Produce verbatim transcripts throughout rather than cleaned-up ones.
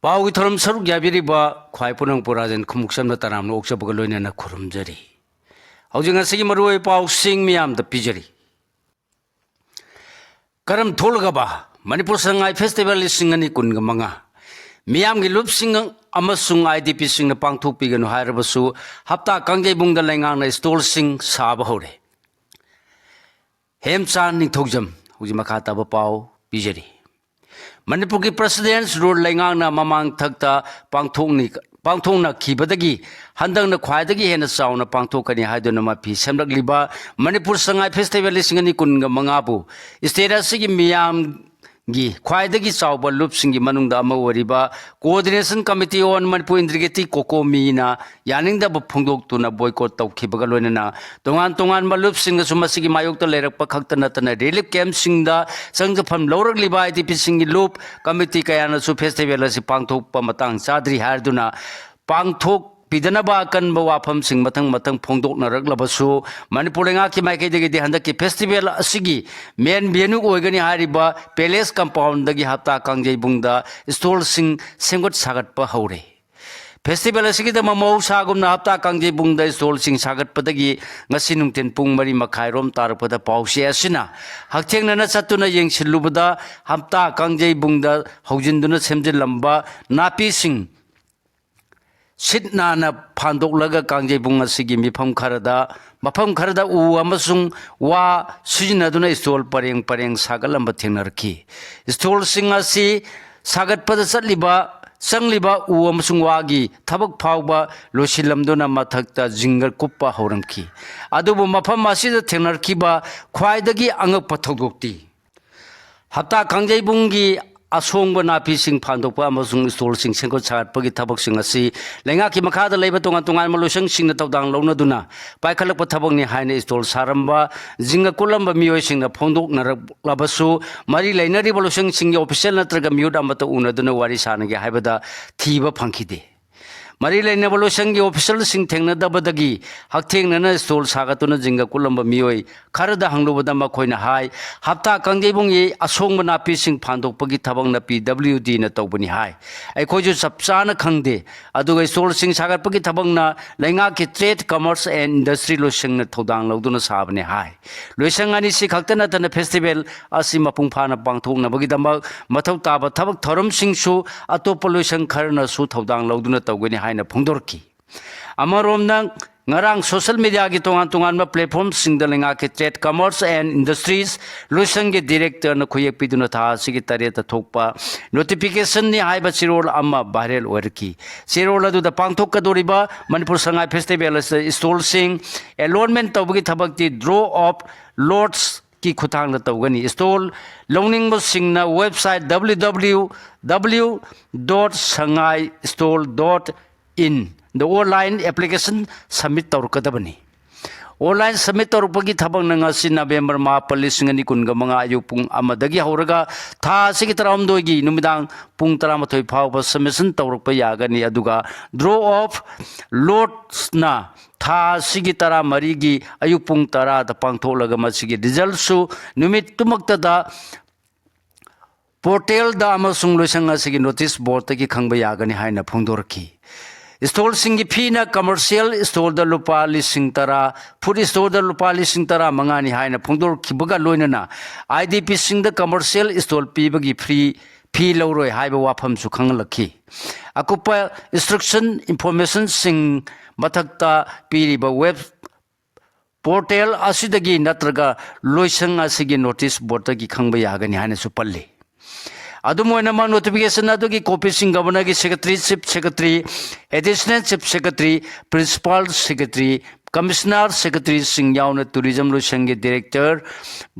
ꯄꯥꯎꯒꯤ ꯊꯧꯔꯝ ꯁꯔꯨꯛ ꯌꯥꯕꯤꯔꯤꯕ ꯈ꯭ꯋꯥꯏ ꯄꯨꯅꯪ ꯄꯨꯔꯥꯖꯟ ꯈꯨꯃꯨꯛꯆꯝꯅ ꯇꯔꯥꯝꯅ ꯑꯣꯛꯆꯕꯒ ꯂꯣꯏꯅꯅ ꯈꯨꯔꯨꯝꯖꯔꯤ꯫ ꯍꯧꯖꯤꯛ ꯉꯁꯤꯒꯤ ꯃꯔꯨꯑꯣꯏꯕ ꯄꯥꯎꯁꯤꯡ ꯃꯤꯌꯥꯝꯗ ꯄꯤꯖꯔꯤ꯫ ꯀꯔꯝ ꯊꯣꯛꯂꯒꯕ ꯃꯅꯤꯄꯨꯔ ꯁꯉꯥꯏ ꯐꯦꯁꯇꯤꯚꯦꯜ ꯂꯤꯁꯤꯡ ꯑꯅꯤ ꯀꯨꯟꯒ ꯃꯉꯥ ꯃꯤꯌꯥꯝꯒꯤ ꯂꯨꯞꯁꯤꯡ ꯑꯃꯁꯨꯡ IDPꯁꯤꯡꯅ ꯄꯥꯡꯊꯣꯛꯄꯤꯒꯅꯨ ꯍꯥꯏꯔꯕꯁꯨ, ꯍꯞꯇꯥ ꯀꯥꯡꯖꯩꯕꯨꯡꯗ ꯂꯩꯉꯥꯛꯅ ꯁ꯭ꯇꯣꯜꯁꯤꯡ ꯁꯥꯕ ꯍꯧꯔꯦ꯫ ꯍꯦꯝꯆꯥꯟ ꯅꯤꯡꯊꯧꯖꯝ ꯍꯧꯖꯤꯛ ꯃꯈꯥ ꯇꯥꯕ ꯄꯥꯎ ꯄꯤꯖꯔꯤ꯫ ꯃꯅꯤꯄꯨꯔꯒꯤ ꯄ꯭ꯔꯦꯁꯤꯗꯦꯟꯠꯁ ꯔꯨꯜ ꯂꯩꯉꯥꯛꯅ ꯃꯃꯥꯡꯊꯛꯇ ꯄꯥꯡꯊꯣꯛꯅꯤ-, ꯄꯥꯡꯊꯣꯛꯅꯈꯤꯕꯗꯒꯤ ꯍꯟꯗꯛꯅ ꯈ꯭ꯋꯥꯏꯗꯒꯤ ꯍꯦꯟꯅ ꯆꯥꯎꯅ ꯄꯥꯡꯊꯣꯛꯀꯅꯤ ꯍꯥꯏꯗꯨꯅ ꯃꯥꯏꯄꯤ ꯁꯦꯝꯂꯛꯂꯤꯕ ꯃꯅꯤꯄꯨꯔ ꯁꯉꯥꯏ ꯐꯦꯁꯇꯤꯚꯦꯜ ꯂꯤꯁꯤꯡ ꯑꯅꯤ ꯀꯨꯟꯒ ꯃꯉꯥꯕꯨ ꯁ꯭ꯇꯦꯠ ꯑꯁꯤꯒꯤ ꯃꯤꯌꯥꯝꯒꯤ ꯈ꯭ꯋꯥꯏꯗꯒꯤ ꯆꯥꯎꯕ ꯂꯨꯞꯁꯤꯡꯒꯤ ꯃꯅꯨꯡꯗ ꯑꯃ ꯑꯣꯏꯔꯤꯕ Coordination Committee on Manipur Integrity, ꯀꯣꯀꯣꯃꯤꯅ ꯌꯥꯅꯤꯡꯗꯕ ꯐꯣꯡꯗꯣꯛꯇꯨꯅ ꯕꯣꯏꯀꯣꯠ ꯇꯧꯈꯤꯕꯒ ꯂꯣꯏꯅꯅ ꯇꯣꯉꯥꯟ ꯇꯣꯉꯥꯟꯕ ꯂꯨꯞꯁꯤꯡꯅꯁꯨ ꯃꯁꯤꯒꯤ ꯃꯥꯌꯣꯛꯇ ꯂꯩꯔꯛꯄ ꯈꯛꯇ ꯅꯠꯇꯅ ꯔꯤꯂꯤꯐ ꯀꯦꯝꯞꯁꯤꯡꯗ ꯆꯪꯖꯐꯝ ꯂꯧꯔꯛꯂꯤꯕ IDPꯁꯤꯡꯒꯤ ꯂꯨꯞ ꯀꯃꯤꯇꯤ ꯀꯌꯥꯅꯁꯨ ꯐꯦꯁꯇꯤꯚꯦꯜ ꯑꯁꯤ ꯄꯥꯡꯊꯣꯛꯄ ꯃꯇꯥꯡ ꯆꯥꯗ꯭ꯔꯤ ꯍꯥꯏꯗꯨꯅ ꯄꯥꯡꯊꯣꯛꯄꯤꯗꯅꯕ ꯑꯀꯟꯕ ꯋꯥꯐꯝꯁꯤꯡ ꯃꯊꯪ ꯃꯊꯪ ꯐꯣꯡꯗꯣꯛꯅꯔꯛꯂꯕꯁꯨ, ꯃꯅꯤꯄꯨꯔ ꯂꯩꯉꯥꯛꯀꯤ ꯃꯥꯏꯀꯩꯗꯒꯤꯗꯤ ꯍꯟꯗꯛꯀꯤ ꯐꯦꯁꯇꯤꯚꯦꯜ ꯑꯁꯤꯒꯤ ꯃꯦꯟ ꯚꯦꯅ꯭ꯌꯨ ꯑꯣꯏꯒꯅꯤ ꯍꯥꯏꯔꯤꯕ ꯄꯦꯂꯦꯁ ꯀꯝꯄꯥꯎꯟꯗꯒꯤ ꯍꯞꯇꯥ ꯀꯥꯡꯖꯩꯕꯨꯡꯗ ꯁ꯭ꯇꯣꯜꯁꯤꯡ ꯁꯦꯝꯒꯠ ꯁꯥꯒꯠꯄ ꯍꯧꯔꯦ꯫ ꯐꯦꯁꯇꯤꯚꯦꯜ ꯑꯁꯤꯒꯤꯗꯃꯛ ꯃꯍꯧꯁꯥꯒꯨꯝꯅ ꯍꯞꯇꯥ ꯀꯥꯡꯖꯩꯕꯨꯡꯗ ꯁ꯭ꯇꯣꯜꯁꯤꯡ ꯁꯥꯒꯠꯄꯗꯒꯤ ꯉꯁꯤ ꯅꯨꯡꯊꯤꯜ ꯄꯨꯡ ꯃꯔꯤ ꯃꯈꯥꯏꯔꯣꯝ ꯇꯥꯔꯛꯄꯗ ꯄꯥꯎꯆꯦ ꯑꯁꯤꯅ ꯍꯛꯊꯦꯡꯅꯅ ꯆꯠꯇꯨꯅ ꯌꯦꯡꯁꯤꯜꯂꯨꯕꯗ, ꯍꯞꯇꯥ ꯀꯥꯡꯖꯩꯕꯨꯡꯗ ꯍꯧꯖꯤꯟꯗꯨꯅ ꯁꯦꯝꯖꯤꯜꯂꯝꯕ ꯅꯥꯄꯤꯁꯤꯡ ꯁꯤꯠ ꯅꯥꯟꯅ ꯐꯥꯟꯗꯣꯛꯂꯒ ꯀꯥꯡꯖꯩꯕꯨꯡ ꯑꯁꯤꯒꯤ ꯃꯤꯐꯝ ꯈꯔꯗ, ꯃꯐꯝ ꯈꯔꯗ ꯎ ꯑꯃꯁꯨꯡ ꯋꯥ ꯁꯤꯖꯤꯟꯅꯗꯨꯅ ꯁ꯭ꯇꯣꯜ ꯄꯔꯦꯡ ꯄꯔꯦꯡ ꯁꯥꯒꯠꯂꯝꯕ ꯊꯦꯡꯅꯔꯛꯈꯤ꯫ ꯁ꯭ꯇꯣꯜꯁꯤꯡ ꯑꯁꯤ ꯁꯥꯒꯠꯄꯗ ꯆꯠꯂꯤꯕ, ꯆꯪꯂꯤꯕ ꯎ ꯑꯃꯁꯨꯡ ꯋꯥꯒꯤ ꯊꯕꯛ ꯐꯥꯎꯕ ꯂꯣꯏꯁꯤꯜꯂꯝꯗꯨꯅ ꯃꯊꯛꯇ ꯖꯤꯡꯒ ꯀꯨꯞꯄ ꯍꯧꯔꯝꯈꯤ꯫ ꯑꯗꯨꯕꯨ ꯃꯐꯝ ꯑꯁꯤꯗ ꯊꯦꯡꯅꯔꯛꯈꯤꯕ ꯈ꯭ꯋꯥꯏꯗꯒꯤ ꯑꯉꯛꯄ ꯊꯧꯗꯣꯛꯇꯤ, ꯍꯞꯇꯥ ꯀꯥꯡꯖꯩꯕꯨꯡꯒꯤ ꯑꯁꯣꯡꯕ ꯅꯥꯄꯤꯁꯤꯡ ꯐꯥꯟꯗꯣꯛꯄ ꯑꯃꯁꯨꯡ ꯁ꯭ꯇꯣꯜꯁꯤꯡ ꯁꯦꯝꯒꯠ ꯁꯥꯒꯠꯄꯒꯤ ꯊꯕꯛꯁꯤꯡ ꯑꯁꯤ ꯂꯩꯉꯥꯛꯀꯤ ꯃꯈꯥꯗ ꯂꯩꯕ ꯇꯣꯉꯥꯟ ꯇꯣꯉꯥꯟꯕ ꯂꯣꯏꯁꯪꯁꯤꯡꯅ ꯊꯧꯗꯥꯡ ꯂꯧꯅꯗꯨꯅ ꯄꯥꯏꯈꯠꯂꯛꯄ ꯊꯕꯛꯅꯤ ꯍꯥꯏꯅ ꯁ꯭ꯇꯣꯜ ꯁꯥꯔꯝꯕ, ꯖꯤꯡꯒ ꯀꯨꯠꯂꯝꯕ ꯃꯤꯑꯣꯏꯁꯤꯡꯅ ꯐꯣꯡꯗꯣꯛꯅꯔꯛꯂꯕꯁꯨ, ꯃꯔꯤ ꯂꯩꯅꯔꯤꯕ ꯂꯣꯏꯁꯪꯁꯤꯡꯒꯤ ꯑꯣꯐꯤꯁꯤꯌꯦꯜ ꯅꯠꯇ꯭ꯔꯒ ꯃꯤꯍꯨꯠ ꯑꯃꯠꯇ ꯎꯅꯗꯨꯅ ꯋꯥꯔꯤ ꯁꯥꯅꯒꯦ ꯍꯥꯏꯕꯗ ꯊꯤꯕ ꯐꯪꯈꯤꯗꯦ꯫ ꯃꯔꯤ ꯂꯩꯅꯕ ꯂꯣꯏꯁꯪꯒꯤ ꯑꯣꯐꯤꯁꯤꯌꯦꯜꯁꯤꯡ ꯊꯦꯡꯅꯗꯕꯗꯒꯤ ꯍꯛꯊꯦꯡꯅꯅ ꯁ꯭ꯇꯣꯜ ꯁꯥꯒꯠꯇꯨꯅ ꯖꯤꯡꯒ ꯀꯨꯠꯂꯝꯕ ꯃꯤꯑꯣꯏ ꯈꯔꯗ ꯍꯪꯂꯨꯕꯗ ꯃꯈꯣꯏꯅ ꯍꯥꯏ, ꯍꯞꯇꯥ ꯀꯥꯡꯖꯩꯕꯨꯡꯒꯤ ꯑꯁꯣꯡꯕ ꯅꯥꯄꯤꯁꯤꯡ ꯐꯥꯟꯗꯣꯛꯄꯒꯤ ꯊꯕꯛꯅ ꯄꯤ ꯗꯕ꯭ꯂꯤꯌꯨ ꯗꯤꯅ ꯇꯧꯕꯅꯤ ꯍꯥꯏ꯫ ꯑꯩꯈꯣꯏꯁꯨ ꯆꯞ ꯆꯥꯅ ꯈꯪꯗꯦ꯫ ꯑꯗꯨꯒ ꯁ꯭ꯇꯣꯜꯁꯤꯡ ꯁꯥꯒꯠꯄꯒꯤ ꯊꯕꯛꯅ ꯂꯩꯉꯥꯛꯀꯤ ꯇ꯭ꯔꯦꯗ, ꯀꯃꯔꯁ ꯑꯦꯟ ꯏꯟꯗꯁꯇ꯭ꯔꯤ ꯂꯣꯏꯁꯪꯅ ꯊꯧꯗꯥꯡ ꯂꯧꯗꯨꯅ ꯁꯥꯕꯅꯤ ꯍꯥꯏ꯫ ꯂꯣꯏꯁꯪ ꯑꯅꯤꯁꯤ ꯈꯛꯇ ꯅꯠꯇꯅ ꯐꯦꯁꯇꯤꯚꯦꯜ ꯑꯁꯤ ꯃꯄꯨꯡ ꯐꯥꯅ ꯄꯥꯡꯊꯣꯛꯅꯕꯒꯤꯗꯃꯛ ꯃꯊꯧ ꯇꯥꯕ ꯊꯕꯛ ꯊꯧꯔꯝꯁꯤꯡꯁꯨ ꯑꯇꯣꯞꯄ ꯂꯣꯏꯁꯪ ꯈꯔꯅꯁꯨ ꯊꯧꯗꯥꯡ ꯂꯧꯗꯨꯅ ꯇꯧꯒꯅꯤ ꯍꯥꯏꯅ ꯐꯣꯡꯗꯣꯔꯛꯈꯤ꯫ ꯑꯃꯔꯣꯝꯗ, ꯉꯔꯥꯡ ꯁꯣꯁꯤꯌꯦꯜ ꯃꯤꯗꯤꯌꯥꯒꯤ ꯇꯣꯉꯥꯟ ꯇꯣꯉꯥꯟꯕ ꯄ꯭ꯂꯦꯠꯐꯣꯔꯝꯁꯤꯡꯗ ꯂꯩꯉꯥꯛꯀꯤ ꯇ꯭ꯔꯦꯗ, ꯀꯃꯔꯁ ꯑꯦꯟ ꯏꯟꯗꯁꯇ꯭ꯔꯤꯁ ꯂꯣꯏꯁꯪꯒꯤ ꯗꯤꯔꯦꯛꯇꯔꯅ ꯈꯨꯌꯦꯛ ꯄꯤꯗꯨꯅ ꯊꯥ ꯑꯁꯤꯒꯤ ꯇꯔꯦꯠꯇ ꯊꯣꯛꯄ ꯅꯣꯇꯤꯐꯤꯀꯦꯁꯟꯅꯤ ꯍꯥꯏꯕ ꯆꯦꯔꯣꯜ ꯑꯃ ꯚꯥꯏꯔꯦꯜ ꯑꯣꯏꯔꯛꯈꯤ꯫ ꯆꯦꯔꯣꯜ ꯑꯗꯨꯗ ꯄꯥꯡꯊꯣꯛꯀꯗꯧꯔꯤꯕ ꯃꯅꯤꯄꯨꯔ ꯁꯉꯥꯏ ꯐꯦꯁꯇꯤꯚꯦꯜ ꯑꯁꯤꯗ ꯁ꯭ꯇꯣꯜꯁꯤꯡ ꯑꯦꯂꯣꯠꯃꯦꯟ ꯇꯧꯕꯒꯤ ꯊꯕꯛꯇꯤ ꯗ꯭ꯔꯣ ꯑꯣꯐ ꯂꯣꯠꯁꯀꯤ ꯈꯨꯠꯊꯥꯡꯗ ꯇꯧꯒꯅꯤ꯫ ꯁ꯭ꯇꯣꯜ ꯂꯧꯅꯤꯡꯕꯁꯤꯡꯅ website W W W dot sangai stall dot in ꯗ ꯑꯣꯟꯂꯥꯏꯟ ꯑꯦꯄ꯭ꯂꯤꯀꯦꯁꯟ ꯁꯕꯃꯤꯠ ꯇꯧꯔꯛꯀꯗꯕꯅꯤ꯫ ꯑꯣꯟꯂꯥꯏꯟ ꯁꯕꯃꯤꯠ ꯇꯧꯔꯛꯄꯒꯤ ꯊꯕꯛꯅ ꯉꯁꯤ ꯅꯕꯦꯝꯕꯔ ꯃꯥꯄꯜ, ꯂꯤꯁꯤꯡ ꯑꯅꯤ ꯀꯨꯟꯒ ꯃꯉꯥ, ꯑꯌꯨꯛ ꯄꯨꯡ ꯑꯃꯗꯒꯤ ꯍꯧꯔꯒ ꯊꯥ ꯑꯁꯤꯒꯤ ꯇꯔꯥꯍꯨꯝꯗꯣꯏꯒꯤ ꯅꯨꯃꯤꯗꯥꯡ ꯄꯨꯡ ꯇꯔꯥꯃꯥꯊꯣꯏ ꯐꯥꯎꯕ ꯁꯕꯃꯤꯁꯟ ꯇꯧꯔꯛꯄ ꯌꯥꯒꯅꯤ꯫ ꯑꯗꯨꯒ ꯗ꯭ꯔꯣ ꯑꯣꯐ ꯂꯣꯠꯁꯅ ꯊꯥ ꯑꯁꯤꯒꯤ ꯇꯔꯥꯃꯔꯤꯒꯤ ꯑꯌꯨꯛ ꯄꯨꯡ ꯇꯔꯥꯗ ꯄꯥꯡꯊꯣꯛꯂꯒ ꯃꯁꯤꯒꯤ ꯔꯤꯖꯜꯠꯁꯨ ꯅꯨꯃꯤꯠꯇꯨꯃꯛꯇꯗ ꯄꯣꯔꯇꯦꯜꯗ ꯑꯃꯁꯨꯡ ꯂꯣꯏꯁꯪ ꯑꯁꯤꯒꯤ ꯅꯣꯇꯤꯁ ꯕꯣꯔꯗꯇꯒꯤ ꯈꯪꯕ ꯌꯥꯒꯅꯤ ꯍꯥꯏꯅ ꯐꯣꯡꯗꯣꯔꯛꯈꯤ꯫ ꯁ꯭ꯇꯣꯜꯁꯤꯡꯒꯤ ꯐꯤꯅ ꯀꯃꯔꯁꯤꯌꯦꯜ ꯁ꯭ꯇꯣꯜꯗ ꯂꯨꯄꯥ ꯂꯤꯁꯤꯡ ꯇꯔꯥ, ꯐꯨꯗ ꯁ꯭ꯇꯣꯜꯗ ꯂꯨꯄꯥ ꯂꯤꯁꯤꯡ ꯇꯔꯥ ꯃꯉꯥꯅꯤ ꯍꯥꯏꯅ ꯐꯣꯡꯗꯣꯔꯛꯈꯤꯕꯒ ꯂꯣꯏꯅꯅ, ꯑꯥꯏ ꯗꯤ ꯄꯤꯁꯤꯡꯗ ꯀꯃꯔꯁꯤꯌꯦꯜ ꯁ꯭ꯇꯣꯜ ꯄꯤꯕꯒꯤ ꯐ꯭ꯔꯤ, ꯐꯤ ꯂꯧꯔꯣꯏ ꯍꯥꯏꯕ ꯋꯥꯐꯝꯁꯨ ꯈꯪꯍꯜꯂꯛꯈꯤ꯫ ꯑꯀꯨꯞꯄ ꯏꯟꯁꯇ꯭ꯔꯛꯁꯟ, ꯏꯟꯐꯣꯔꯃꯦꯁꯟꯁꯤꯡ ꯃꯊꯛꯇ ꯄꯤꯔꯤꯕ ꯋꯦꯕ ꯄꯣꯔꯇꯦꯜ ꯑꯁꯤꯗꯒꯤ ꯅꯠꯇ꯭ꯔꯒ ꯂꯣꯏꯁꯪ ꯑꯁꯤꯒꯤ ꯅꯣꯇꯤꯁ ꯕꯣꯔꯗꯇꯒꯤ ꯈꯪꯕ ꯌꯥꯒꯅꯤ ꯍꯥꯏꯅꯁꯨ ꯄꯜꯂꯤ꯫ ꯑꯗꯨꯝ ꯑꯣꯏꯅꯃꯛ, ꯅꯣꯇꯤꯐꯤꯀꯦꯁꯟ ꯑꯗꯨꯒꯤ ꯀꯣꯄꯤꯁꯤꯡ ꯒꯚꯔꯅꯔꯒꯤ secretary, chief secretary, additional chief secretary, principal secretary, commissioner ꯁꯦꯀ꯭ꯔꯦꯇꯔꯤꯁꯤꯡ ꯌꯥꯎꯅ ꯇꯨꯔꯤꯖꯝ ꯂꯣꯏꯁꯪꯒꯤ ꯗꯤꯔꯦꯛꯇꯔ,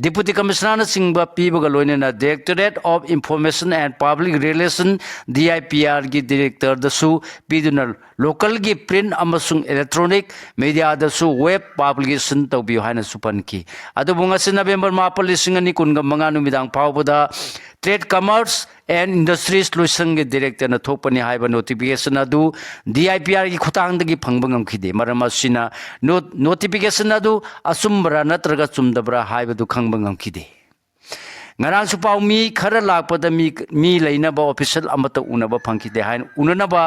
ꯗꯤꯄꯨꯇꯤ ꯀꯃꯤꯁꯅꯔꯅꯆꯤꯡꯕ ꯄꯤꯕꯒ ꯂꯣꯏꯅꯅ Directorate of Information and Public Relation, D I P R ꯒꯤ ꯗꯤꯔꯦꯛꯇꯔꯗꯁꯨ ꯄꯤꯗꯨꯅ ꯂꯣꯀꯦꯜꯒꯤ ꯄ꯭ꯔꯤꯟ ꯑꯃꯁꯨꯡ ꯏꯂꯦꯛꯇ꯭ꯔꯣꯅꯤꯛ ꯃꯦꯗꯤꯌꯥꯗꯁꯨ ꯋꯦꯕ ꯄꯕ꯭ꯂꯤꯀꯦꯁꯟ ꯇꯧꯕꯤꯌꯨ ꯍꯥꯏꯅꯁꯨ ꯄꯟꯈꯤ꯫ ꯑꯗꯨꯕꯨ ꯉꯁꯤ ꯅꯕꯦꯝꯕꯔ ꯃꯥꯄꯜ, ꯂꯤꯁꯤꯡ ꯑꯅꯤ ꯀꯨꯟꯒ ꯃꯉꯥ ꯅꯨꯃꯤꯗꯥꯡ ꯐꯥꯎꯕꯗ Trade, Commerce and Industries ꯂꯣꯏꯁꯪꯒꯤ ꯗꯤꯔꯦꯛꯇꯔꯅ ꯊꯣꯛꯄꯅꯤ ꯍꯥꯏꯕ ꯅꯣꯇꯤꯐꯤꯀꯦꯁꯟ ꯑꯗꯨ ꯗꯤ ꯑꯥꯏ ꯄꯤ ꯑꯥꯔꯒꯤ ꯈꯨꯠꯊꯥꯡꯗꯒꯤ ꯐꯪꯕ ꯉꯝꯈꯤꯗꯦ꯫ ꯃꯔꯝ ꯑꯁꯤꯅ ꯅꯣ-, ꯅꯣꯇꯤꯐꯤꯀꯦꯁꯟ ꯑꯗꯨ ꯑꯆꯨꯝꯕꯔꯥ ꯅꯠꯇ꯭ꯔꯒ ꯆꯨꯝꯗꯕ꯭ꯔꯥ ꯍꯥꯏꯕꯗꯨ ꯈꯪꯕ ꯉꯝꯈꯤꯗꯦ꯫ ꯉꯔꯥꯡꯁꯨ ꯄꯥꯎꯃꯤ ꯈꯔ ꯂꯥꯛꯄꯗ ꯃꯤ, ꯃꯤ ꯂꯩꯅꯕ ꯑꯣꯐꯤꯁꯤꯌꯦꯜ ꯑꯃꯠꯇ ꯎꯅꯕ ꯐꯪꯈꯤꯗꯦ ꯍꯥꯏꯅ, ꯎꯅꯅꯕ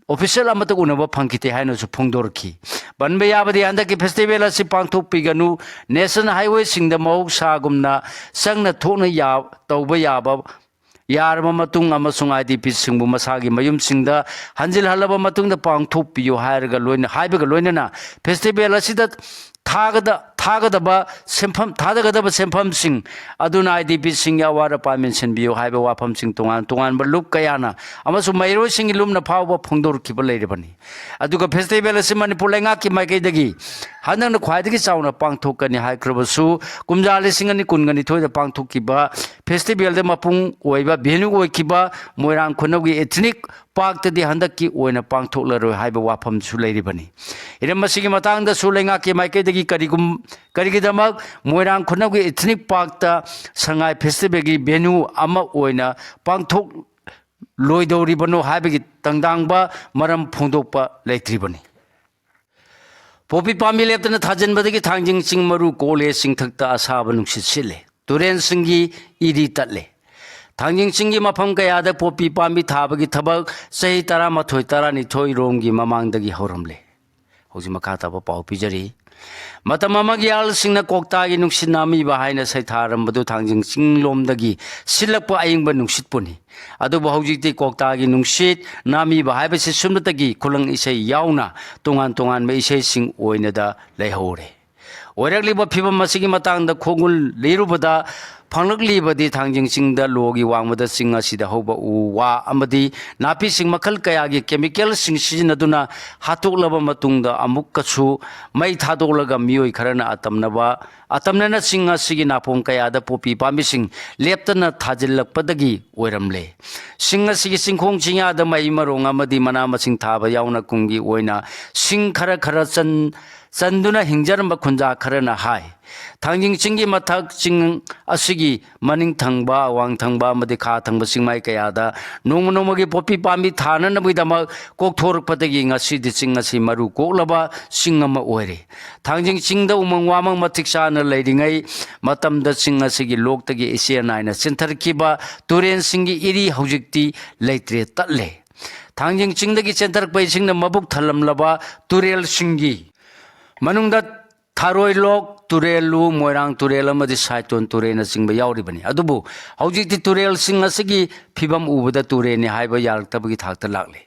ꯑꯣꯐꯤꯁꯤꯌꯦꯜ ꯑꯃꯠꯇ ꯎꯅꯕ ꯐꯪꯈꯤꯗꯦ ꯍꯥꯏꯅꯁꯨ ꯐꯣꯡꯗꯣꯔꯛꯈꯤ꯫ ꯄꯟꯕ ꯌꯥꯕꯗꯤ ꯍꯟꯗꯛꯀꯤ ꯐꯦꯁꯇꯤꯚꯦꯜ ꯑꯁꯤ ꯄꯥꯡꯊꯣꯛꯄꯤꯒꯅꯨ, ꯅꯦꯁꯅꯦꯜ ꯍꯥꯏꯋꯦꯁꯤꯡꯗ ꯃꯍꯧꯁꯥꯒꯨꯝꯅ ꯆꯪꯅ ꯊꯣꯛꯅ ꯌꯥ-, ꯇꯧꯕ ꯌꯥꯕ, ꯌꯥꯔꯕ ꯃꯇꯨꯡ ꯑꯃꯁꯨꯡ ꯑꯥꯏ ꯗꯤ ꯄꯤꯁꯤꯡꯕꯨ ꯃꯁꯥꯒꯤ ꯃꯌꯨꯝꯁꯤꯡꯗ ꯍꯟꯖꯤꯜꯍꯜꯂꯕ ꯃꯇꯨꯡꯗ ꯄꯥꯡꯊꯣꯛꯄꯤꯌꯨ ꯍꯥꯏꯔꯒ ꯂꯣꯏꯅ, ꯍꯥꯏꯕꯒ ꯂꯣꯏꯅꯅ ꯐꯦꯁꯇꯤꯚꯦꯜ ꯑꯁꯤꯗ ꯊꯥꯒꯗ-, ꯊꯥꯒꯗꯕ ꯁꯦꯟꯐꯝ, ꯊꯥꯗꯒꯗꯕ ꯁꯦꯟꯐꯝꯁꯤꯡ ꯑꯗꯨꯅ ꯑꯥꯏ ꯗꯤ ꯄꯤꯁꯤꯡꯒꯤ ꯑꯋꯥꯠ ꯑꯄꯥ ꯃꯦꯟꯁꯤꯟꯕꯤꯌꯨ ꯍꯥꯏꯕ ꯋꯥꯐꯝꯁꯤꯡ ꯇꯣꯉꯥꯟ ꯇꯣꯉꯥꯟꯕ ꯂꯨꯞ ꯀꯌꯥꯅ ꯑꯃꯁꯨꯡ ꯃꯍꯩꯔꯣꯏꯁꯤꯡꯒꯤ ꯂꯨꯝꯅ ꯐꯥꯎꯕ ꯐꯣꯡꯗꯣꯔꯛꯈꯤꯕ ꯂꯩꯔꯤꯕꯅꯤ꯫ ꯑꯗꯨꯒ ꯐꯦꯁꯇꯤꯚꯦꯜ ꯑꯁꯤ ꯃꯅꯤꯄꯨꯔ ꯂꯩꯉꯥꯛꯀꯤ ꯃꯥꯏꯀꯩꯗꯒꯤ ꯍꯟꯗꯛꯅ ꯈ꯭ꯋꯥꯏꯗꯒꯤ ꯆꯥꯎꯅ ꯄꯥꯡꯊꯣꯛꯀꯅꯤ ꯍꯥꯏꯈ꯭ꯔꯕꯁꯨ, ꯀꯨꯝꯖꯥ ꯂꯤꯁꯤꯡ ꯑꯅꯤ ꯀꯨꯟꯒ ꯅꯤꯊꯣꯏꯗ ꯄꯥꯡꯊꯣꯛꯈꯤꯕ ꯐꯦꯁꯇꯤꯚꯦꯜꯗ ꯃꯄꯨꯡ ꯑꯣꯏꯕ ꯚꯦꯅ꯭ꯌꯨ ꯑꯣꯏꯈꯤꯕ ꯃꯣꯏꯔꯥꯡ ꯈꯨꯅꯧꯒꯤ ꯏꯊꯅꯤꯛ ꯄꯥꯔꯛꯇꯗꯤ ꯍꯟꯗꯛꯀꯤ ꯑꯣꯏꯅ ꯄꯥꯡꯊꯣꯛꯂꯔꯣꯏ ꯍꯥꯏꯕ ꯋꯥꯐꯝꯁꯨ ꯂꯩꯔꯤꯕꯅꯤ꯫ ꯍꯤꯔꯝ ꯑꯁꯤꯒꯤ ꯃꯇꯥꯡꯗꯁꯨ ꯂꯩꯉꯥꯛꯀꯤ ꯃꯥꯏꯀꯩꯗꯒꯤ ꯀꯔꯤꯒꯨꯝ-, ꯀꯔꯤꯒꯤꯗꯃꯛ ꯃꯣꯏꯔꯥꯡ ꯈꯨꯅꯧꯒꯤ ꯏꯊꯅꯤꯛ ꯄꯥꯔꯛꯇ ꯁꯉꯥꯏ ꯐꯦꯁꯇꯤꯚꯦꯜꯒꯤ ꯚꯦꯅ꯭ꯌꯨ ꯑꯃ ꯑꯣꯏꯅ ꯄꯥꯡꯊꯣꯛꯂꯣꯏꯗꯧꯔꯤꯕꯅꯣ ꯍꯥꯏꯕꯒꯤ ꯇꯪꯗꯥꯡꯕ ꯃꯔꯝ ꯐꯣꯡꯗꯣꯛꯄ ꯂꯩꯇ꯭ꯔꯤꯕꯅꯤ꯫ ꯄꯣꯄꯤ ꯄꯥꯝꯕꯤ ꯂꯦꯞꯇꯅ ꯊꯥꯖꯤꯟꯕꯗꯒꯤ ꯊꯥꯡꯖꯤꯡ ꯆꯤꯡ ꯃꯔꯨ ꯀꯣꯛꯂꯦ, ꯆꯤꯡꯊꯛꯇ ꯑꯁꯥꯕ ꯅꯨꯡꯁꯤꯠ ꯁꯤꯠꯂꯦ, ꯇꯨꯔꯦꯟꯁꯤꯡꯒꯤ ꯏꯔꯤ ꯇꯠꯂꯦ꯫ ꯊꯥꯡꯖꯤꯡ ꯆꯤꯡꯒꯤ ꯃꯐꯝ ꯀꯌꯥꯗ ꯄꯣꯄꯤ ꯄꯥꯝꯕꯤ ꯊꯥꯕꯒꯤ ꯊꯕꯛ ꯆꯍꯤ ꯇꯔꯥꯃꯥꯊꯣꯏ ꯇꯔꯥꯅꯤꯊꯣꯏ ꯔꯣꯝꯒꯤ ꯃꯃꯥꯡꯗꯒꯤ ꯍꯧꯔꯝꯂꯦ꯫ ꯍꯧꯖꯤꯛ ꯃꯈꯥ ꯇꯥꯕ ꯄꯥꯎ ꯄꯤꯖꯔꯤ꯫ ꯃꯇꯝ ꯑꯃꯒꯤ ꯑꯍꯜꯁꯤꯡꯅ ꯀꯣꯛꯇꯥꯒꯤ ꯅꯨꯡꯁꯤꯠ ꯅꯥꯃꯤꯕ ꯍꯥꯏꯅ ꯁꯩꯊꯥꯔꯝꯕꯗꯨ ꯊꯥꯡꯖꯤꯡ ꯆꯤꯡꯂꯣꯝꯗꯒꯤ ꯁꯤꯠꯂꯛꯄ ꯑꯏꯪꯕ ꯅꯨꯡꯁꯤꯠꯄꯨꯅꯤ꯫ ꯑꯗꯨꯕꯨ ꯍꯧꯖꯤꯛꯇꯤ ꯀꯣꯛꯇꯥꯒꯤ ꯅꯨꯡꯁꯤꯠ ꯅꯥꯃꯤꯕ ꯍꯥꯏꯕꯁꯤ ꯁꯨꯞꯅꯇꯒꯤ ꯈꯨꯂꯪ ꯏꯁꯩ ꯌꯥꯎꯅ ꯇꯣꯉꯥꯟ ꯇꯣꯉꯥꯟꯕ ꯏꯁꯩꯁꯤꯡ ꯑꯣꯏꯅꯗ ꯂꯩꯍꯧꯔꯦ꯫ ꯑꯣꯏꯔꯛꯂꯤꯕ ꯐꯤꯕꯝ ꯑꯁꯤꯒꯤ ꯃꯇꯥꯡꯗ ꯈꯣꯡꯒꯨꯜ ꯂꯤꯔꯨꯕꯗ ꯐꯪꯂꯛꯂꯤꯕꯗꯤ ꯊꯥꯡꯖꯤꯡ ꯆꯤꯡꯗ ꯂꯣꯒꯤ ꯋꯥꯡꯃꯗ ꯆꯤꯡ ꯑꯁꯤꯗ ꯍꯧꯕ ꯎ ꯋꯥ ꯑꯃꯗꯤ ꯅꯥꯄꯤꯁꯤꯡ ꯃꯈꯜ ꯀꯌꯥꯒꯤ ꯀꯦꯃꯤꯀꯦꯜꯁꯤꯡ ꯁꯤꯖꯤꯟꯅꯗꯨꯅ ꯍꯥꯠꯇꯣꯛꯂꯕ ꯃꯇꯨꯡꯗ ꯑꯃꯨꯛꯀꯁꯨ ꯃꯩ ꯊꯥꯗꯣꯛꯂꯒ ꯃꯤꯑꯣꯏ ꯈꯔꯅ ꯑꯇꯝꯅꯕ, ꯑꯇꯝꯅꯅ ꯆꯤꯡ ꯑꯁꯤꯒꯤ ꯅꯥꯄꯣꯡ ꯀꯌꯥꯗ ꯄꯣꯄꯤ ꯄꯥꯝꯕꯤꯁꯤꯡ ꯂꯦꯞꯇꯅ ꯊꯥꯖꯤꯜꯂꯛꯄꯗꯒꯤ ꯑꯣꯏꯔꯝꯂꯦ꯫ ꯆꯤꯡ ꯑꯁꯤꯒꯤ ꯆꯤꯡꯈꯣꯡ ꯆꯤꯡꯌꯥꯗ ꯃꯍꯩ ꯃꯔꯣꯡ ꯑꯃꯗꯤ ꯃꯅꯥ ꯃꯁꯤꯡ ꯊꯥꯕ ꯌꯥꯎꯅ ꯀꯨꯝꯒꯤ ꯑꯣꯏꯅ ꯁꯤꯡ ꯈꯔ ꯈꯔ ꯆꯟ-, ꯆꯟꯗꯨꯅ ꯍꯤꯡꯖꯔꯝꯕ ꯈꯨꯟꯖꯥ ꯈꯔꯅ ꯍꯥꯏ, ꯊꯥꯡꯖꯤꯡ ꯆꯤꯡꯒꯤ ꯃꯊꯛ ꯆꯤꯡ ꯑꯁꯤꯒꯤ ꯃꯅꯤꯡ ꯊꯪꯕ, ꯑꯋꯥꯡ ꯊꯪꯕ ꯑꯃꯗꯤ ꯈꯥ ꯊꯪꯕ ꯆꯤꯡꯃꯥꯏ ꯀꯌꯥꯗ ꯅꯣꯡꯃ ꯅꯣꯡꯃꯒꯤ ꯄꯣꯄꯤ ꯄꯥꯝꯕꯤ ꯊꯥꯅꯅꯕꯒꯤꯗꯃꯛ ꯀꯣꯛꯊꯣꯔꯛꯄꯗꯒꯤ ꯉꯁꯤꯗꯤ ꯆꯤꯡ ꯑꯁꯤ ꯃꯔꯨ ꯀꯣꯛꯂꯕ ꯆꯤꯡ ꯑꯃ ꯑꯣꯏꯔꯦ꯫ ꯊꯥꯡꯖꯤꯡ ꯆꯤꯡꯗ ꯎꯃꯪ ꯋꯥꯃꯪ ꯃꯇꯤꯛ ꯆꯥꯅ ꯂꯩꯔꯤꯉꯩ ꯃꯇꯝꯗ ꯆꯤꯡ ꯑꯁꯤꯒꯤ ꯂꯣꯛꯇꯒꯤ ꯏꯆꯦꯜ ꯅꯥꯏꯅ ꯆꯦꯟꯊꯔꯛꯈꯤꯕ ꯇꯨꯔꯦꯜꯁꯤꯡꯒꯤ ꯏꯔꯤ ꯍꯧꯖꯤꯛꯇꯤ ꯂꯩꯇ꯭ꯔꯦ, ꯇꯠꯂꯦ꯫ ꯊꯥꯡꯖꯤꯡ ꯆꯤꯡꯗꯒꯤ ꯆꯦꯟꯊꯔꯛꯄ ꯏꯁꯤꯡꯅ ꯃꯕꯨꯛ ꯊꯜꯂꯝꯂꯕ ꯇꯨꯔꯦꯜꯁꯤꯡꯒꯤ ꯃꯅꯨꯡꯗ ꯊꯥꯔꯣꯏ ꯂꯣꯛ, ꯇꯨꯔꯦꯜ ꯂꯨ, ꯃꯣꯏꯔꯥꯡ ꯇꯨꯔꯦꯜ ꯑꯃꯗꯤ ꯁꯥꯏꯇꯣꯟ ꯇꯨꯔꯦꯜꯅꯆꯤꯡꯕ ꯌꯥꯎꯔꯤꯕꯅꯤ꯫ ꯑꯗꯨꯕꯨ ꯍꯧꯖꯤꯛꯇꯤ ꯇꯨꯔꯦꯜꯁꯤꯡ ꯑꯁꯤꯒꯤ ꯐꯤꯕꯝ ꯎꯕꯗ ꯇꯨꯔꯦꯜꯅꯤ ꯍꯥꯏꯕ ꯌꯥꯔꯛꯇꯕꯒꯤ ꯊꯥꯛꯇ ꯂꯥꯛꯂꯦ꯫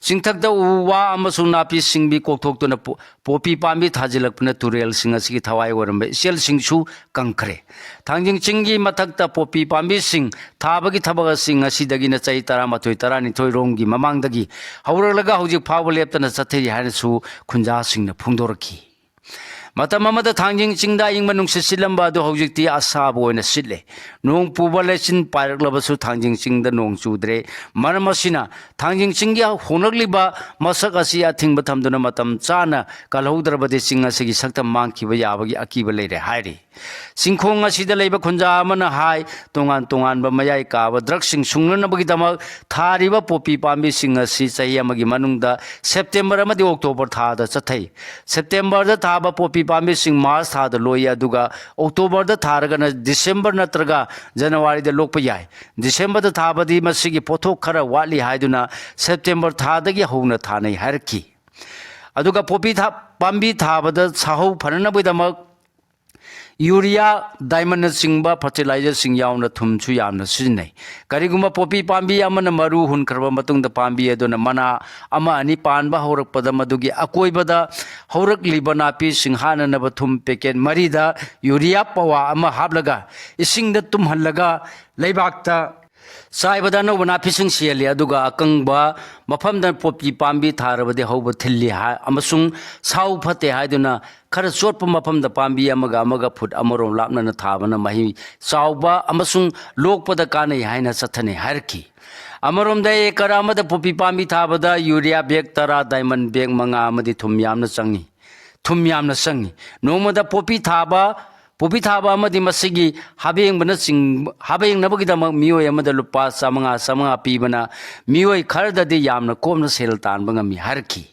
ꯆꯤꯡꯊꯛꯇ ꯎ ꯋꯥ ꯑꯃꯁꯨꯡ ꯅꯥꯄꯤ ꯁꯤꯡꯕꯤ ꯀꯣꯛꯊꯣꯛꯇꯨꯅ ꯄꯣ-, ꯄꯣꯄꯤ ꯄꯥꯝꯕꯤ ꯊꯥꯖꯤꯜꯂꯛꯄꯅ ꯇꯨꯔꯦꯜꯁꯤꯡ ꯑꯁꯤꯒꯤ ꯊꯋꯥꯏ ꯑꯣꯏꯔꯝꯕ ꯏꯆꯦꯜꯁꯤꯡꯁꯨ ꯀꯪꯈ꯭ꯔꯦ꯫ ꯊꯥꯡꯖꯤꯡ ꯆꯤꯡꯒꯤ ꯃꯊꯛꯇ ꯄꯣꯄꯤ ꯄꯥꯝꯕꯤꯁꯤꯡ ꯊꯥꯕꯒꯤ ꯊꯕꯛ ꯑꯁꯤ ꯉꯁꯤꯗꯒꯤꯅ ꯆꯍꯤ ꯇꯔꯥꯃꯥꯊꯣꯏ ꯇꯔꯥꯅꯤꯊꯣꯏ ꯔꯣꯝꯒꯤ ꯃꯃꯥꯡꯗꯒꯤ ꯍꯧꯔꯛꯂꯒ ꯍꯧꯖꯤꯛ ꯐꯥꯎꯕ ꯂꯦꯞꯇꯅ ꯆꯠꯊꯔꯤ ꯍꯥꯏꯅꯁꯨ ꯈꯨꯟꯖꯥꯁꯤꯡꯅ ꯐꯣꯡꯗꯣꯔꯛꯈꯤ꯫ ꯃꯇꯝ ꯑꯃꯗ ꯊꯥꯡꯖꯤꯡ ꯆꯤꯡꯗ ꯑꯏꯪꯕ ꯅꯨꯡꯁꯤꯠ ꯁꯤꯠꯂꯝꯕ ꯑꯗꯨ ꯍꯧꯖꯤꯛꯇꯤ ꯑꯁꯥꯕ ꯑꯣꯏꯅ ꯁꯤꯠꯂꯦ꯫ ꯅꯣꯡ ꯄꯨꯕ ꯂꯩꯆꯤꯟ ꯄꯥꯏꯔꯛꯂꯕꯁꯨ ꯊꯥꯡꯖꯤꯡ ꯆꯤꯡꯗ ꯅꯣꯡ ꯆꯨꯗ꯭ꯔꯦ꯫ ꯃꯔꯝ ꯑꯁꯤꯅ ꯊꯥꯡꯖꯤꯡ ꯆꯤꯡꯒꯤ ꯍꯣꯡꯂꯛꯂꯤꯕ ꯃꯁꯛ ꯑꯁꯤ ꯑꯊꯤꯡꯕ ꯊꯝꯗꯨꯅ ꯃꯇꯝ ꯆꯥꯅ ꯀꯜꯍꯧꯗ꯭ꯔꯕꯗꯤ ꯆꯤꯡ ꯑꯁꯤꯒꯤ ꯁꯛꯇꯝ ꯃꯥꯡꯈꯤꯕ ꯌꯥꯕꯒꯤ ꯑꯀꯤꯕ ꯂꯩꯔꯦ ꯍꯥꯏꯔꯤ꯫ ꯆꯤꯡꯈꯣꯡ ꯑꯁꯤꯗ ꯂꯩꯕ ꯈꯨꯟꯖꯥ ꯑꯃꯅ ꯍꯥꯏ, ꯇꯣꯉꯥꯟ ꯇꯣꯉꯥꯟꯕ ꯃꯌꯥꯏ ꯀꯥꯕ ꯗ꯭ꯔꯛꯁꯤꯡ ꯁꯨꯡꯅꯅꯕꯒꯤꯗꯃꯛ ꯊꯥꯔꯤꯕ ꯄꯣꯄꯤ ꯄꯥꯝꯕꯤꯁꯤꯡ ꯑꯁꯤ ꯆꯍꯤ ꯑꯃꯒꯤ ꯃꯅꯨꯡꯗ ꯁꯦꯞꯇꯦꯝꯕꯔ ꯑꯃꯗꯤ ꯑꯣꯛꯇꯣꯕꯔ ꯊꯥꯗ ꯆꯠꯊꯩ꯫ ꯁꯦꯞꯇꯦꯝꯕꯔꯗ ꯊꯥꯕ ꯄꯣꯄꯤ ꯄꯥꯝꯕꯤꯁꯤꯡ ꯃꯥꯔꯆ ꯊꯥꯗ ꯂꯣꯛꯏ, ꯑꯗꯨꯒ ꯑꯣꯛꯇꯣꯕꯔꯗ ꯊꯥꯔꯒꯅ ꯗꯤꯁꯦꯝꯕꯔ ꯅꯠꯇ꯭ꯔꯒ ꯖꯅꯋꯥꯔꯤꯗ ꯂꯣꯛꯄ ꯌꯥꯏ꯫ ꯗꯤꯁꯦꯝꯕꯔꯗ ꯊꯥꯕꯗꯤ ꯃꯁꯤꯒꯤ ꯄꯣꯠꯊꯣꯛ ꯈꯔ ꯋꯥꯠꯂꯤ ꯍꯥꯏꯗꯨꯅ ꯁꯦꯞꯇꯦꯝꯕꯔ ꯊꯥꯗꯒꯤ ꯍꯧꯅ ꯊꯥꯅꯩ ꯍꯥꯏꯔꯛꯈꯤ꯫ ꯑꯗꯨꯒ ꯄꯣꯄꯤ ꯊꯥ-, ꯄꯥꯝꯕꯤ ꯊꯥꯕꯗ ꯁꯥꯍꯧ ꯐꯅꯅꯕꯒꯤꯗꯃꯛ ꯌꯨꯔꯤꯌꯥ, ꯗꯥꯏꯃꯟꯅꯆꯤꯡꯕ ꯐꯔꯇꯤꯂꯥꯏꯖꯔꯁꯤꯡ ꯌꯥꯎꯅ ꯊꯨꯝꯁꯨ ꯌꯥꯝꯅ ꯁꯤꯖꯤꯟꯅꯩ꯫ ꯀꯔꯤꯒꯨꯝꯕ ꯄꯣꯄꯤ ꯄꯥꯝꯕꯤ ꯑꯃꯅ ꯃꯔꯨ ꯍꯨꯟꯈ꯭ꯔꯕ ꯃꯇꯨꯡꯗ ꯄꯥꯝꯕꯤ ꯑꯗꯨꯅ ꯃꯅꯥ ꯑꯃ ꯑꯅꯤ ꯄꯥꯟꯕ ꯍꯧꯔꯛꯄꯗ ꯃꯗꯨꯒꯤ ꯑꯀꯣꯏꯕꯗ ꯍꯧꯔꯛꯂꯤꯕ ꯅꯥꯄꯤꯁꯤꯡ ꯍꯥꯠꯅꯅꯕ ꯊꯨꯝ ꯄꯦꯀꯦꯠ ꯃꯔꯤꯗ ꯌꯨꯔꯤꯌꯥ ꯄꯋꯥ ꯑꯃ ꯍꯥꯞꯂꯒ ꯏꯁꯤꯡꯗ ꯇꯨꯝꯍꯜꯂꯒ ꯂꯩꯕꯥꯛꯇ ꯆꯥꯏꯕꯗ ꯑꯅꯧꯕ ꯅꯥꯄꯤꯁꯤꯡ ꯁꯤꯍꯜꯂꯤ, ꯑꯗꯨꯒ ꯑꯀꯪꯕ ꯃꯐꯝꯗ ꯄꯣꯄꯤ ꯄꯥꯝꯕꯤ ꯊꯥꯔꯕꯗꯤ ꯍꯧꯕ ꯊꯤꯜꯂꯤ ꯍꯥꯏ, ꯑꯃꯁꯨꯡ ꯁꯥꯎ ꯐꯠꯇꯦ ꯍꯥꯏꯗꯨꯅ ꯈꯔ ꯆꯣꯠꯄ ꯃꯐꯝꯗ ꯄꯥꯝꯕꯤ ꯑꯃꯒ ꯑꯃꯒ ꯐꯨꯠ ꯑꯃꯔꯣꯝ ꯂꯥꯞꯅꯅ ꯊꯥꯕꯅ ꯃꯍꯩ ꯆꯥꯎꯕ ꯑꯃꯁꯨꯡ ꯂꯣꯛꯄꯗ ꯀꯥꯟꯅꯩ ꯍꯥꯏꯅ ꯆꯠꯊꯅꯩ ꯍꯥꯏꯔꯛꯈꯤ꯫ ꯑꯃꯔꯣꯝꯗ ꯑꯦꯀꯔ ꯑꯃꯗ ꯄꯣꯄꯤ ꯄꯥꯝꯕꯤ ꯊꯥꯕꯗ ꯌꯨꯔꯤꯌꯥ ꯕꯦꯒ ꯇꯔꯥ, ꯗꯥꯏꯃꯟ ꯕꯦꯒ ꯃꯉꯥ ꯑꯃꯗꯤ ꯊꯨꯝ ꯌꯥꯝꯅ ꯆꯪꯏ꯫ ꯊꯨꯝ ꯌꯥꯝꯅ ꯆꯪꯏ꯫ ꯅꯣꯡꯃꯗ ꯄꯣꯄꯤ ꯊꯥꯕ, ꯄꯣꯄꯤ ꯊꯥꯕ ꯑꯃꯗꯤ ꯃꯁꯤꯒꯤ ꯍꯥꯕꯦꯡꯕꯅꯆꯤꯡꯕ, ꯍꯥꯕꯦꯡꯅꯕꯒꯤꯗꯃꯛ ꯃꯤꯑꯣꯏ ꯑꯃꯗ ꯂꯨꯄꯥ ꯆꯥꯃꯉꯥ, ꯆꯥꯃꯉꯥ ꯄꯤꯕꯅ ꯃꯤꯑꯣꯏ ꯈꯔꯗꯗꯤ ꯌꯥꯝꯅ ꯀꯣꯝꯅ ꯁꯦꯜ ꯇꯥꯟꯕ ꯉꯝꯃꯤ ꯍꯥꯏꯔꯛꯈꯤ꯫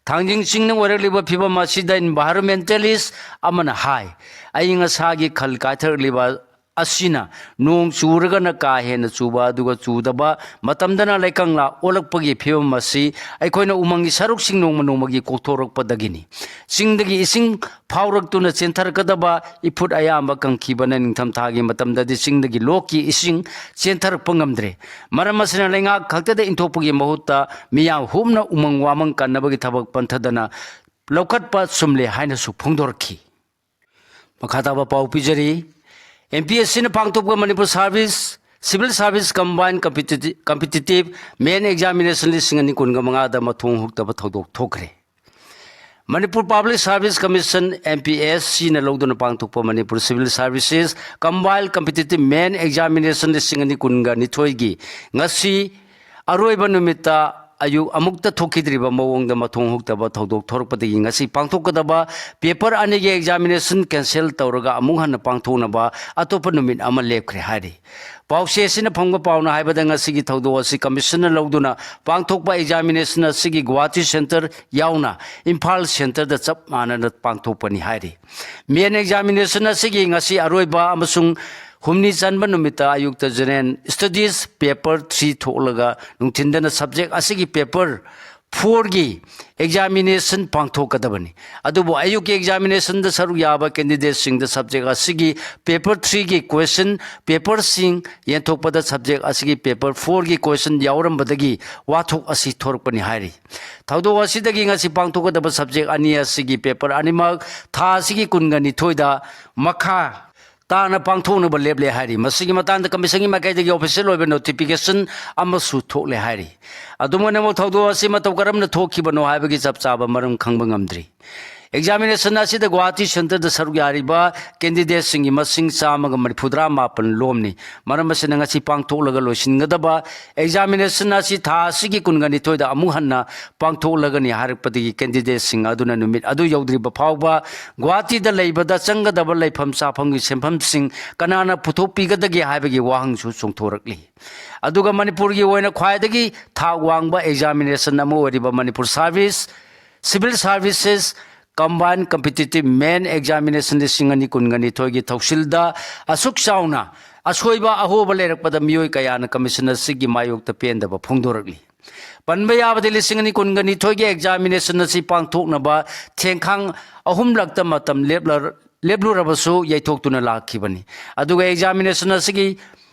ꯊꯥꯡꯖꯤꯡ ꯆꯤꯡꯅ ꯑꯣꯏꯔꯛꯂꯤꯕ ꯐꯤꯕꯝ ꯑꯁꯤꯗ environmentalist ꯑꯃꯅ ꯍꯥꯏ, ꯑꯏꯪ ꯑꯁꯥꯒꯤ ꯈꯜ ꯀꯥꯏꯊꯔꯛꯂꯤꯕ ꯑꯁꯤꯅ ꯅꯣꯡ ꯆꯨꯔꯒꯅ ꯀꯥ ꯍꯦꯟꯅ ꯆꯨꯕ, ꯑꯗꯨꯒ ꯆꯨꯗꯕ ꯃꯇꯝꯗꯅ ꯂꯩꯀꯪꯂꯥ ꯑꯣꯜꯂꯛꯄꯒꯤ ꯐꯤꯕꯝ ꯑꯁꯤ ꯑꯩꯈꯣꯏꯅ ꯎꯃꯪꯒꯤ ꯁꯔꯨꯛꯁꯤꯡ ꯅꯣꯡꯃ ꯅꯣꯡꯃꯒꯤ ꯀꯣꯛꯊꯣꯔꯛꯄꯗꯒꯤꯅꯤ꯫ ꯆꯤꯡꯗꯒꯤ ꯏꯁꯤꯡ ꯐꯥꯎꯔꯛꯇꯨꯅ ꯆꯦꯟꯊꯔꯛꯀꯗꯕ ꯏꯐꯨꯠ ꯑꯌꯥꯝꯕ ꯀꯪꯈꯤꯕꯅ ꯅꯤꯡꯊꯝꯊꯥꯒꯤ ꯃꯇꯝꯗꯗꯤ ꯆꯤꯡꯗꯒꯤ ꯂꯣꯛꯀꯤ ꯏꯁꯤꯡ ꯆꯦꯟꯊꯔꯛꯄ ꯉꯝꯗ꯭ꯔꯦ꯫ ꯃꯔꯝ ꯑꯁꯤꯅ ꯂꯩꯉꯥꯛ ꯈꯛꯇꯗ ꯏꯟꯊꯣꯛꯄꯒꯤ ꯃꯍꯨꯠꯇ ꯃꯤꯌꯥꯝ ꯍꯨꯞꯅ ꯎꯃꯪ ꯋꯥꯃꯪ ꯀꯟꯅꯕꯒꯤ ꯊꯕꯛ ꯄꯟꯊꯗꯅ ꯂꯧꯈꯠꯄ ꯆꯨꯝꯂꯦ ꯍꯥꯏꯅꯁꯨ ꯐꯣꯡꯗꯣꯔꯛꯈꯤ꯫ ꯃꯈꯥ ꯇꯥꯕ ꯄꯥꯎ ꯄꯤꯖꯔꯤ꯫ ꯑꯦꯝ ꯄꯤ ꯑꯦꯁ ꯁꯤꯅ ꯄꯥꯡꯊꯣꯛꯄ Manipur service, civil service combined competitive, competitive main examination ꯂꯤꯁꯤꯡ ꯑꯅꯤ ꯀꯨꯟꯒ ꯃꯉꯥꯗ ꯃꯊꯣꯡ ꯍꯨꯛꯇꯕ ꯊꯧꯗꯣꯛ ꯊꯣꯛꯈ꯭ꯔꯦ꯫ Manipur public service commission, M P S ꯁꯤꯅ ꯂꯧꯗꯨꯅ ꯄꯥꯡꯊꯣꯛꯄ Manipur civil services combined competitive main examination ꯂꯤꯁꯤꯡ ꯑꯅꯤ ꯀꯨꯟꯒ ꯅꯤꯊꯣꯏꯒꯤ ꯉꯁꯤ ꯑꯔꯣꯏꯕ ꯅꯨꯃꯤꯠꯇ ꯑꯌꯨꯛ ꯑꯃꯨꯛꯇ ꯊꯣꯛꯈꯤꯗ꯭ꯔꯤꯕ ꯃꯑꯣꯡꯗ ꯃꯊꯣꯡ ꯍꯨꯛꯇꯕ ꯊꯧꯗꯣꯛ ꯊꯣꯔꯛꯄꯗꯒꯤ ꯉꯁꯤ ꯄꯥꯡꯊꯣꯛꯀꯗꯕ ꯄꯦꯄꯔ ꯑꯅꯤꯒꯤ ꯑꯦꯛꯖꯥꯃꯤꯅꯦꯁꯟ ꯀꯦꯟꯁꯦꯜ ꯇꯧꯔꯒ ꯑꯃꯨꯛ ꯍꯟꯅ ꯄꯥꯡꯊꯣꯛꯅꯕ ꯑꯇꯣꯞꯄ ꯅꯨꯃꯤꯠ ꯑꯃ ꯂꯦꯞꯈ꯭ꯔꯦ ꯍꯥꯏꯔꯤ꯫ ꯄꯥꯎꯆꯦ ꯑꯁꯤꯅ ꯐꯪꯕ ꯄꯥꯎꯅ ꯍꯥꯏꯕꯗ ꯉꯁꯤꯒꯤ ꯊꯧꯗꯣꯛ ꯑꯁꯤ ꯀꯃꯤꯁꯟꯅ ꯂꯧꯗꯨꯅ ꯄꯥꯡꯊꯣꯛꯄ ꯑꯦꯛꯖꯥꯃꯤꯅꯦꯁꯟ ꯑꯁꯤꯒꯤ ꯒꯨꯋꯥꯍꯥꯇꯤ ꯁꯦꯟꯇꯔ ꯌꯥꯎꯅ ꯏꯝꯐꯥꯜ ꯁꯦꯟꯇꯔꯗ ꯆꯞ ꯃꯥꯟꯅꯅ ꯄꯥꯡꯊꯣꯛꯄꯅꯤ ꯍꯥꯏꯔꯤ꯫ ꯃꯦꯟ ꯑꯦꯛꯖꯥꯃꯤꯅꯦꯁꯟ ꯑꯁꯤꯒꯤ ꯉꯁꯤ ꯑꯔꯣꯏꯕ ꯑꯃꯁꯨꯡ ꯍꯨꯝꯅꯤ ꯆꯟꯕ ꯅꯨꯃꯤꯠꯇ ꯑꯌꯨꯛꯇ ꯖꯦꯅꯔꯦꯜ ꯁ꯭ꯇꯗꯤꯁ ꯄꯦꯄꯔ ꯊ꯭ꯔꯤ ꯊꯣꯛꯂꯒ ꯅꯨꯡꯊꯤꯟꯗꯅ ꯁꯕꯖꯦꯛ ꯑꯁꯤꯒꯤ ꯄꯦꯄꯔ ꯐꯣꯔꯒꯤ ꯑꯦꯛꯖꯥꯃꯤꯅꯦꯁꯟ ꯄꯥꯡꯊꯣꯛꯀꯗꯕꯅꯤ꯫ ꯑꯗꯨꯕꯨ ꯑꯌꯨꯛꯀꯤ ꯑꯦꯛꯖꯥꯃꯤꯅꯦꯁꯟꯗ ꯁꯔꯨꯛ ꯌꯥꯕ ꯀꯦꯟꯗꯤꯗꯦꯠꯁꯤꯡꯗ ꯁꯕꯖꯦꯛ ꯑꯁꯤꯒꯤ ꯄꯦꯄꯔ ꯊ꯭ꯔꯤꯒꯤ ꯀ꯭ꯋꯦꯁꯟ ꯄꯦꯄꯔꯁꯤꯡ ꯌꯦꯟꯊꯣꯛꯄꯗ ꯁꯕꯖꯦꯛ ꯑꯁꯤꯒꯤ ꯄꯦꯄꯔ ꯐꯣꯔꯒꯤ ꯀ꯭ꯋꯦꯁꯟ ꯌꯥꯎꯔꯝꯕꯗꯒꯤ ꯋꯥꯊꯣꯛ ꯑꯁꯤ ꯊꯣꯔꯛꯄꯅꯤ ꯍꯥꯏꯔꯤ꯫ ꯊꯧꯗꯣꯛ ꯑꯁꯤꯗꯒꯤ ꯉꯁꯤ ꯄꯥꯡꯊꯣꯛꯀꯗꯕ ꯁꯕꯖꯦꯛ ꯑꯅꯤ ꯑꯁꯤꯒꯤ ꯄꯦꯄꯔ ꯑꯅꯤꯃꯛ ꯊꯥ ꯑꯁꯤꯒꯤ ꯀꯨꯟꯒ ꯅꯤꯊꯣꯏꯗ ꯃꯈꯥ ꯇꯥꯅ ꯄꯥꯡꯊꯣꯛꯅꯕ ꯂꯦꯞꯂꯦ ꯍꯥꯏꯔꯤ꯫ ꯃꯁꯤꯒꯤ ꯃꯇꯥꯡꯗ ꯀꯃꯤꯁꯟꯒꯤ ꯃꯥꯏꯀꯩꯗꯒꯤ ꯑꯣꯐꯤꯁꯤꯌꯦꯜ ꯑꯣꯏꯕ ꯅꯣꯇꯤꯐꯤꯀꯦꯁꯟ ꯑꯃꯁꯨ ꯊꯣꯛꯂꯦ ꯍꯥꯏꯔꯤ꯫ ꯑꯗꯨꯝ ꯑꯣꯏꯅꯃꯛ, ꯊꯧꯗꯣꯛ ꯑꯁꯤ ꯃꯇꯧ ꯀꯔꯝꯅ ꯊꯣꯛꯈꯤꯕꯅꯣ ꯍꯥꯏꯕꯒꯤ ꯆꯞ ꯆꯥꯕ ꯃꯔꯝ ꯈꯪꯕ ꯉꯝꯗ꯭ꯔꯤ꯫ Examination ꯑꯁꯤꯗ ꯒꯨꯋꯥꯍꯥꯇꯤ centreꯗ ꯁꯔꯨꯛ ꯌꯥꯔꯤꯕ candidateꯁꯤꯡꯒꯤ ꯃꯁꯤꯡ ꯆꯥꯝꯃꯒ ꯃꯔꯤꯐꯨꯇꯔꯥ ꯃꯥꯄꯟ ꯂꯣꯝꯅꯤ꯫ ꯃꯔꯝ ꯑꯁꯤꯅ ꯉꯁꯤ ꯄꯥꯡꯊꯣꯛꯂꯒ ꯂꯣꯏꯁꯤꯟꯒꯗꯕ examination ꯑꯁꯤ ꯊꯥ ꯑꯁꯤꯒꯤ ꯀꯨꯟꯒ ꯅꯤꯊꯣꯏꯗ ꯑꯃꯨꯛ ꯍꯟꯅ ꯄꯥꯡꯊꯣꯛꯂꯒꯅꯤ ꯍꯥꯏꯔꯛꯄꯗꯒꯤ candidateꯁꯤꯡ ꯑꯗꯨꯅ ꯅꯨꯃꯤꯠ ꯑꯗꯨ ꯌꯧꯗ꯭ꯔꯤꯕ ꯐꯥꯎꯕ ꯒꯨꯋꯥꯍꯥꯇꯤꯗ ꯂꯩꯕꯗ ꯆꯪꯒꯗꯕ ꯂꯩꯐꯝ ꯆꯥꯐꯝꯒꯤ ꯁꯦꯟꯐꯝꯁꯤꯡ ꯀꯅꯥꯅ ꯄꯨꯊꯣꯛꯄꯤꯒꯗꯒꯦ ꯍꯥꯏꯕꯒꯤ ꯋꯥꯍꯪꯁꯨ ꯆꯣꯡꯊꯣꯔꯛꯂꯤ꯫ ꯑꯗꯨꯒ ꯃꯅꯤꯄꯨꯔꯒꯤ ꯑꯣꯏꯅ ꯈ꯭ꯋꯥꯏꯗꯒꯤ ꯊꯥꯛ ꯋꯥꯡꯕ examination ꯑꯃ ꯑꯣꯏꯔꯤꯕ Manipur service, civil services, combined competitive main examination ꯂꯤꯁꯤꯡ ꯑꯅꯤ ꯀꯨꯟꯒ ꯅꯤꯊꯣꯏꯒꯤ ꯊꯧꯁꯤꯜꯗ ꯑꯁꯨꯛ ꯆꯥꯎꯅ ꯑꯁꯣꯏꯕ ꯑꯍꯣꯕ ꯂꯩꯔꯛꯄꯗ ꯃꯤꯑꯣꯏ ꯀꯌꯥꯅ commission ꯑꯁꯤꯒꯤ ꯃꯥꯌꯣꯛꯇ ꯄꯦꯟꯗꯕ ꯐꯣꯡꯗꯣꯔꯛꯂꯤ꯫ ꯄꯟꯕ ꯌꯥꯕꯗꯤ ꯂꯤꯁꯤꯡ ꯑꯅꯤ ꯀꯨꯟꯒ ꯅꯤꯊꯣꯏꯒꯤ examination ꯑꯁꯤ ꯄꯥꯡꯊꯣꯛꯅꯕ ꯊꯦꯡꯈꯥꯡ ꯑꯍꯨꯝꯂꯛꯇ ꯃꯇꯝ ꯂꯦꯞꯂ-, ꯂꯦꯞꯂꯨꯔꯕꯁꯨ ꯌꯩꯊꯣꯛꯇꯨꯅ ꯂꯥꯛꯈꯤꯕꯅꯤ꯫ ꯑꯗꯨꯒ examination ꯑꯁꯤꯒꯤ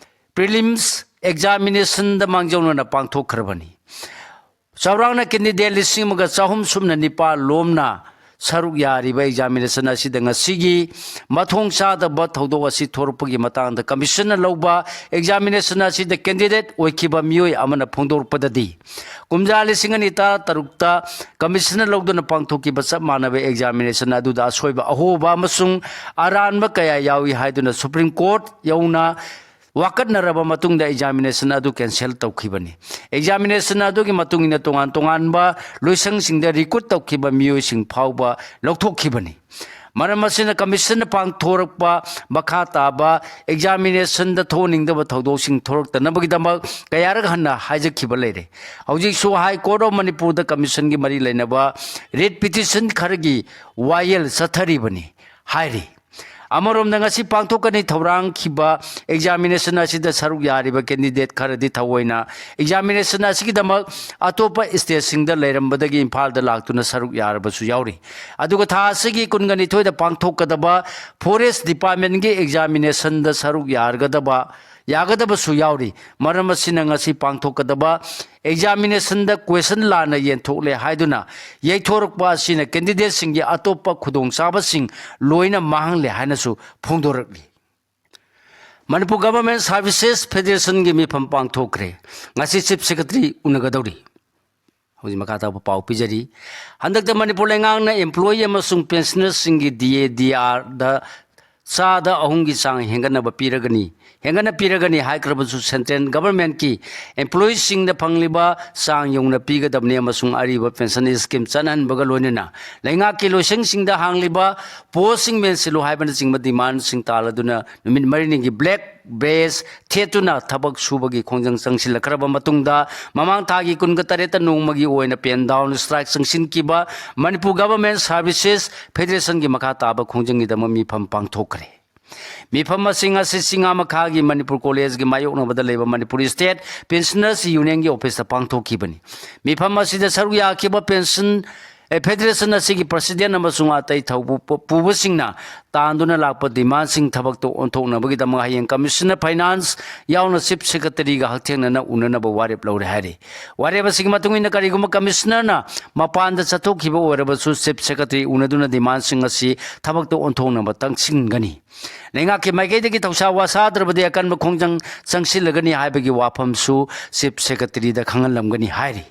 prelims examinationꯗ ꯃꯥꯡꯖꯧꯅꯅ ꯄꯥꯡꯊꯣꯛꯈ꯭ꯔꯕꯅꯤ꯫ ꯆꯥꯎꯔꯥꯛꯅ candidate ꯂꯤꯁꯤꯡ ꯑꯃꯒ ꯆꯍꯨꯝ ꯁꯨꯞꯅ ꯅꯤꯄꯥꯜ ꯂꯣꯝꯅ ꯁꯔꯨꯛ ꯌꯥꯔꯤꯕ examination ꯑꯁꯤꯗ ꯉꯁꯤꯒꯤ ꯃꯊꯣꯡ ꯆꯥꯗꯕ ꯊꯧꯗꯣꯛ ꯑꯁꯤ ꯊꯣꯔꯛꯄꯒꯤ ꯃꯇꯥꯡꯗ commissionꯅ ꯂꯧꯕ examination ꯑꯁꯤꯗ candidate ꯑꯣꯏꯈꯤꯕ ꯃꯤꯑꯣꯏ ꯑꯃꯅ ꯐꯣꯡꯗꯣꯔꯛꯄꯗꯗꯤ, ꯀꯨꯝꯖꯥ ꯂꯤꯁꯤꯡ ꯑꯅꯤ ꯇꯔꯥꯇꯔꯨꯛꯇ commissionꯅ ꯂꯧꯗꯨꯅ ꯄꯥꯡꯊꯣꯛꯈꯤꯕ ꯆꯞ ꯃꯥꯟꯅꯕ examination ꯑꯗꯨꯗ ꯑꯁꯣꯏꯕ ꯑꯍꯣꯕ ꯑꯃꯁꯨꯡ ꯑꯔꯥꯟꯕ ꯀꯌꯥ ꯌꯥꯎꯏ ꯍꯥꯏꯗꯨꯅ Supreme Court ꯌꯧꯅ ꯋꯥꯀꯠꯅꯔꯕ ꯃꯇꯨꯡꯗ examination ꯑꯗꯨ cancel ꯇꯧꯈꯤꯕꯅꯤ꯫ Examination ꯑꯗꯨꯒꯤ ꯃꯇꯨꯡ ꯏꯟꯅ ꯇꯣꯉꯥꯟ ꯇꯣꯉꯥꯟꯕ ꯂꯣꯏꯁꯪꯁꯤꯡꯗ recruit ꯇꯧꯈꯤꯕ ꯃꯤꯑꯣꯏꯁꯤꯡ ꯐꯥꯎꯕ ꯂꯧꯊꯣꯛꯈꯤꯕꯅꯤ꯫ ꯃꯔꯝ ꯑꯁꯤꯅ commissionꯅ ꯄꯥꯡꯊꯣꯔꯛꯄ ꯃꯈꯥ ꯇꯥꯕ examinationꯗ ꯊꯣꯛꯍꯟꯅꯤꯡꯗꯕ ꯊꯧꯗꯣꯛꯁꯤꯡ ꯊꯣꯔꯛꯇꯅꯕꯒꯤꯗꯃꯛ ꯀꯌꯥꯔꯛ ꯍꯟꯅ ꯍꯥꯏꯖꯈꯤꯕ ꯂꯩꯔꯦ꯫ ꯍꯧꯖꯤꯛꯁꯨ High Court of Manipurꯗ commissionꯒꯤ ꯃꯔꯤ ꯂꯩꯅꯕ writ petition ꯈꯔꯒꯤ ꯋꯥꯌꯦꯜ ꯆꯠꯊꯔꯤꯕꯅꯤ ꯍꯥꯏꯔꯤ꯫ ꯑꯃꯔꯣꯝꯗ ꯉꯁꯤ ꯄꯥꯡꯊꯣꯛꯀꯅꯤ ꯊꯧꯔꯥꯡꯈꯤꯕ examination ꯑꯁꯤꯗ ꯁꯔꯨꯛ ꯌꯥꯔꯤꯕ candidate ꯈꯔꯗꯤ ꯊꯑꯣꯏꯅ examination ꯑꯁꯤꯒꯤꯗꯃꯛ ꯑꯇꯣꯞꯄ stateꯁꯤꯡꯗ ꯂꯩꯔꯝꯕꯗꯒꯤ ꯏꯝꯐꯥꯜꯗ ꯂꯥꯛꯇꯨꯅ ꯁꯔꯨꯛ ꯌꯥꯔꯕꯁꯨ ꯌꯥꯎꯔꯤ꯫ ꯑꯗꯨꯒ ꯊꯥ ꯑꯁꯤꯒꯤ ꯀꯨꯟꯒ ꯅꯤꯊꯣꯏꯗ ꯄꯥꯡꯊꯣꯛꯀꯗꯕ Forest Departmentꯀꯤ examinationꯗ ꯁꯔꯨꯛ ꯌꯥꯔꯒꯗꯕ, ꯌꯥꯒꯗꯕꯁꯨ ꯌꯥꯎꯔꯤ꯫ ꯃꯔꯝ ꯑꯁꯤꯅ ꯉꯁꯤ ꯄꯥꯡꯊꯣꯛꯀꯗꯕ examinationꯗ question ꯂꯥꯟꯅ ꯌꯦꯟꯊꯣꯛꯂꯦ ꯍꯥꯏꯗꯨꯅ ꯌꯩꯊꯣꯔꯛꯄ ꯑꯁꯤꯅ candidateꯁꯤꯡꯒꯤ ꯑꯇꯣꯞꯄ ꯈꯨꯗꯣꯡꯆꯥꯕꯁꯤꯡ ꯂꯣꯏꯅ ꯃꯥꯡꯍꯜꯂꯦ ꯍꯥꯏꯅꯁꯨ ꯐꯣꯡꯗꯣꯔꯛꯂꯤ꯫ ꯃꯅꯤꯄꯨꯔ Government Services Federationꯒꯤ ꯃꯤꯐꯝ ꯄꯥꯡꯊꯣꯛꯈ꯭ꯔꯦ꯫ ꯉꯁꯤ Chief Secretary ꯎꯅꯒꯗꯧꯔꯤ꯫ ꯍꯧꯖꯤꯛ ꯃꯈꯥ ꯇꯥꯕ ꯄꯥꯎ ꯄꯤꯖꯔꯤ꯫ ꯍꯟꯗꯛꯇ ꯃꯅꯤꯄꯨꯔ ꯂꯩꯉꯥꯛꯅ employee ꯑꯃꯁꯨꯡ pensionerꯁꯤꯡꯒꯤ D A D Rꯗ ꯆꯥꯗ ꯑꯍꯨꯝꯒꯤ ꯆꯥꯡ ꯍꯦꯟꯒꯠꯅꯕ ꯄꯤꯔꯒꯅꯤ, ꯍꯦꯟꯒꯠꯅ ꯄꯤꯔꯒꯅꯤ ꯍꯥꯏꯈ꯭ꯔꯕꯁꯨ, central governmentꯀꯤ employeeꯁꯤꯡꯗ ꯐꯪꯂꯤꯕ ꯆꯥꯡ ꯌꯧꯅ ꯄꯤꯒꯗꯕꯅꯤ ꯑꯃꯁꯨꯡ ꯑꯔꯤꯕ pension scheme ꯆꯠꯅꯍꯟꯕꯒ ꯂꯣꯏꯅꯅ ꯂꯩꯉꯥꯛꯀꯤ ꯂꯣꯏꯁꯪꯁꯤꯡꯗ ꯍꯥꯡꯂꯤꯕ postꯁꯤꯡ ꯃꯦꯟꯁꯤꯜꯂꯨ ꯍꯥꯏꯕꯅꯆꯤꯡꯕ demandꯁꯤꯡ ꯇꯥꯜꯂꯗꯨꯅ ꯅꯨꯃꯤꯠ ꯃꯔꯤꯅꯤꯒꯤ black badge ꯊꯦꯠꯇꯨꯅ ꯊꯕꯛ ꯁꯨꯕꯒꯤ ꯈꯣꯡꯖꯪ ꯆꯪꯁꯤꯜꯂꯛꯈ꯭ꯔꯕ ꯃꯇꯨꯡꯗ, ꯃꯃꯥꯡ ꯊꯥꯒꯤ ꯀꯨꯟꯒ ꯇꯔꯦꯠꯇ ꯅꯣꯡꯃꯒꯤ ꯑꯣꯏꯅ pen down strike ꯆꯪꯁꯤꯟꯈꯤꯕ Manipur Government Services Federationꯒꯤ ꯃꯈꯥ ꯇꯥꯕ ꯈꯣꯡꯖꯪꯒꯤꯗꯃꯛ ꯃꯤꯐꯝ ꯄꯥꯡꯊꯣꯛꯈ꯭ꯔꯦ꯫ ꯃꯤꯐꯝ ꯑꯁꯤ ꯉꯁꯤ ꯆꯤꯡꯉꯥ ꯃꯈꯥꯒꯤ ꯃꯅꯤꯄꯨꯔ ꯀꯣꯂꯦꯖꯒꯤ ꯃꯥꯌꯣꯛꯅꯕꯗ ꯂꯩꯕ ꯃꯅꯤꯄꯨꯔ State Pensioners Unionꯒꯤ officeꯇ ꯄꯥꯡꯊꯣꯛꯈꯤꯕꯅꯤ꯫ ꯃꯤꯐꯝ ꯑꯁꯤꯗ ꯁꯔꯨꯛ ꯌꯥꯈꯤꯕ pension, ꯑꯦ, federation ꯑꯁꯤꯒꯤ president ꯑꯃꯁꯨꯡ ꯑꯇꯩ ꯊꯧꯕꯨ-, ꯄꯨ-, ꯄꯨꯕꯁꯤꯡꯅ ꯇꯥꯟꯗꯨꯅ ꯂꯥꯛꯄ demandꯁꯤꯡ ꯊꯕꯛꯇ ꯑꯣꯟꯊꯣꯛꯅꯕꯒꯤꯗꯃꯛ ꯍꯌꯦꯡ Commissioner Finance ꯌꯥꯎꯅ Chief Secretaryꯒ ꯍꯛꯊꯦꯡꯅꯅ ꯎꯅꯅꯕ ꯋꯥꯔꯦꯞ ꯂꯧꯔꯦ ꯍꯥꯏꯔꯤ꯫ ꯋꯥꯔꯦꯞ ꯑꯁꯤꯒꯤ ꯃꯇꯨꯡ ꯏꯟꯅ ꯀꯔꯤꯒꯨꯝꯕ Commissionerꯅ ꯃꯄꯥꯟꯗ ꯆꯠꯊꯣꯛꯈꯤꯕ ꯑꯣꯏꯔꯕꯁꯨ Chief Secretary ꯎꯅꯗꯨꯅ demandꯁꯤꯡ ꯑꯁꯤ ꯊꯕꯛꯇ ꯑꯣꯟꯊꯣꯛꯅꯕ ꯇꯛꯁꯤꯟꯒꯅꯤ꯫ ꯂꯩꯉꯥꯛꯀꯤ ꯃꯥꯏꯀꯩꯗꯒꯤ ꯊꯧꯁꯥ ꯋꯥꯁꯥꯗ꯭ꯔꯕꯗꯤ ꯑꯀꯟꯕ ꯈꯣꯡꯖꯪ ꯆꯪꯁꯤꯜꯂꯒꯅꯤ ꯍꯥꯏꯕꯒꯤ ꯋꯥꯐꯝꯁꯨ Chief Secretaryꯗ ꯈꯪꯍꯜꯂꯝꯒꯅꯤ ꯍꯥꯏꯔꯤ꯫